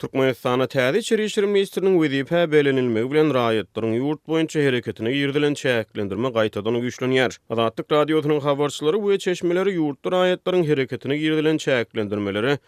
Türkmenistanda täze içeri işler ministriniň wezipä bellenilmegi bilen raýatlaryň ýurt boýunça hereketine girizilen çäklendirme gaýtadan güýçlenýär. Azatlyk Radiosynyň habarçylary we çeşmeleri ýurtda raýatlaryň hereketine girizilen çäklendirmelere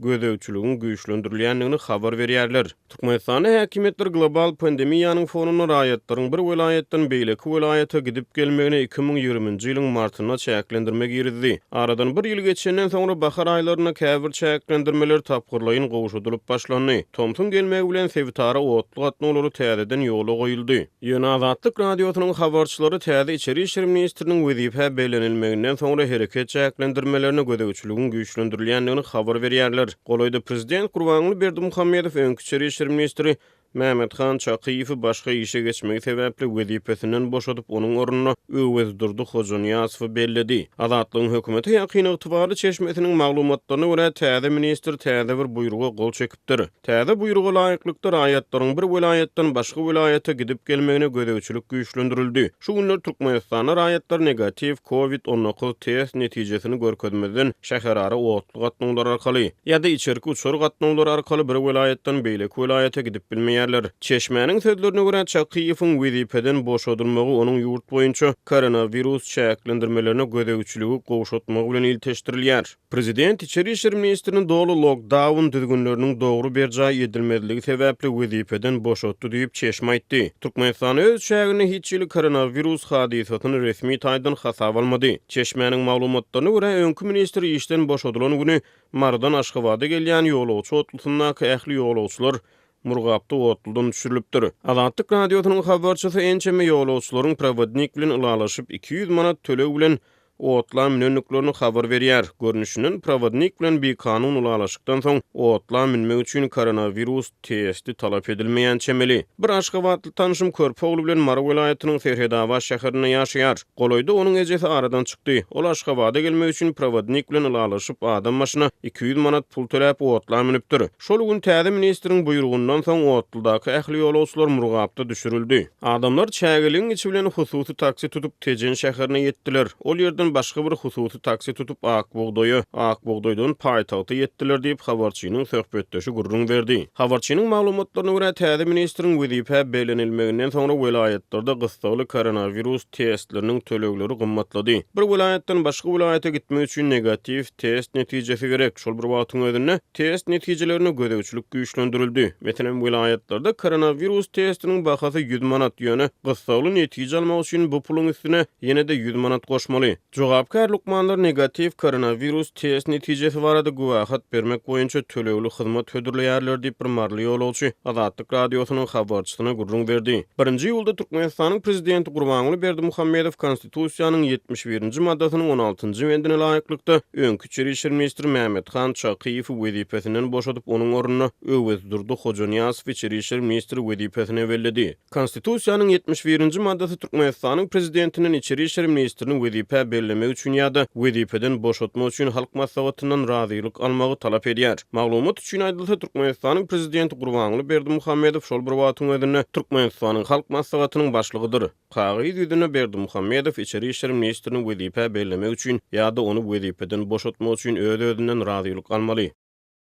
gözegçiligiň güýçlendirilýändigini habar berýärler. Türkmenistanda häkimiýetler global pandemiýanyň fonunda raýatlaryň bir welaýatdan beýleki welaýata gidip-gelmegine 2020-nji ýylyň martynda çäklendirme girizdi. Aradan bir ýyl geçenden soňra bahar aýlarynda käbir çäklendirmeler tapgyrlaýyn gowşadylyp başlandy. Tomsuň gelmegi bilen sebitara otly gatnawlary täzeden ýola goýuldy. Ýöne Azatlyk Radiosynyň habarçylary täze içeri işler ministriniň wezipä bellenilmeginden soňra hereket çäklendirmelerine gözegçiligiň güýçlendirilýändigini habar berýärler. Golaýda prezident Gurbanguly Berdimuhamedow öňki içeri işler ministri Mämmethan Çakyýewi başga işe geçmegi sebäpli wezipesinden boşadyp, onuň ornuna Öwezdurdy Hojanyýazowy belledi. Azatlygyň hökümete ýakyn ygtybarly çeşmesiniň maglumatlaryna görä, täze ministr täze bir buýruga gol çekipdir. Täze buýruga laýyklykda, raýatlaryň bir welaýatdan başga welaýata gidip-gelmegine gözegçilik güýçlendirildi. Şu günler Türkmenistanda raýatlar negatiw Covid 19 test netijesini görkezmezden şäherara otly gatnawlary arkaly ýa-da içerki uçar gatnawlary arkaly bir welaýatdan beýleki welaýata gidip bilmeýärler. Çeşmäniň sözlerine görä, Çakyýewiň wezipeden boşadylmagy onuň ýurt boýunça koronawirus çäklendirmelerine gözegçiligi gowşatmagy bilen ilteşdirilýär. Prezident içeri işler ministrini doly lokdaun düzgünleriniň dogry berjaý edilmezligi sebäpli wezipeden boşatdy diýip, çeşme aýtdy. Türkmenistan öz çäginde hiç hili koronawirus hadysasyny resmi taýdan hasaba almady. Çeşmäniň maglumatlaryna görä, öňki ministr işden boşadylan güni Marydan Aşgabada gelýän ýolagçy otlusyndaky ähli ýolagçylar Murgapda otludan düşürilipdir. Azatlyk Radiosynyň habarçysy ençeme ýolagçylaryň prowodnik bilen ylalaşyp, 200 manat töleg bilen otla münendiklerini habar berýär. Görnüşinden, prowodnik bilen bikanun ylalaşykdan soň, otla münmek üçin koronawirus testi talap edilmeýän çemeli. Bir aşgabatly tanşym körpe ogly bilen Mary welaýatynyň Serhedabat şäherinde ýaşaýar. Golaýda onuň ejesi aradan çykdy. Ol Aşgabada gelmek üçin prowodnik bilen ylalaşyp, adam başyna 200 manat pul töläp otla münüpdir. Şol gün täze ministriň buýrugyndan soň otludaky ähli ýolagçylar Murgapda düşürildi. Adamlar çägeligiň içi bilen hususy taksi tutup Tejen şäherine ýetdiler. Ol ýerden başga bir hususy taksi tutup Akbugdaýa, Akbugdaýdan paýtagta ýetdiler diýip, habarçynyň söhbetdeşi gürrüň berdi. Habarçynyň maglumatlaryna görä, täze ministriň wezipä bellenilmeginden soňra welaýatlarda gyssagly koronawirus testleriniň tölegleri gymmatlady. Bir welaýatdan başga welaýata gitmek üçin negatiw test netijesi gerek. Şol bir wagtyň özünde, test netijelerine gözegçilik güýçlendirildi. Meselem, welaýatlarda koronawirus testiniň bahasy 100 manat, ýöne gyssagly netije almak üçin bu puluň üstüne ýene-de 100 manat goşmaly. Jogapkär lukmanlar negatiw koronawirus test netijesi barada güwähat bermek boýunça tölegli hyzmat hödürleýärler diýip, bir maryly ýolagçy Azatlyk Radiosynyň habarçysyna gürrüň berdi. Birinji iýulda Türkmenistanyň Prezidenti Gurbanguly Berdimuhamedow Konstitusiýanyň 71-nji maddasynyň on altynjy bendine laýyklykda, öňki içeri işler ministri Mämmethan Çakyýewi wezipesinden boşadyp, onuň ornuna Öwezdurdy Hojanyýazowy içeri işler ministri wezipesine belledi. Konstitusiýanyň 71-nji maddasy Türkmenistanyň Prezidentinden içeri işler ministrini wezipä bellemek üçin ýa-da wezipeden boşatmak üçin Halk Maslahatyndan razylyk almagy talap edýär. Maglumat üçin aýdylsa, Türkmenistanyň Prezidenti Gurbanguly Berdimuhamedow şol bir wagtyň özünde Türkmenistanyň Halk Maslahatynyň Başlygydyr. Kagyz ýüzünde Berdimuhamedow içeri işler ministrini wezipä bellemek üçin ýa-da ony wezipeden boşatmak üçin öz-özünden razylyk almaly.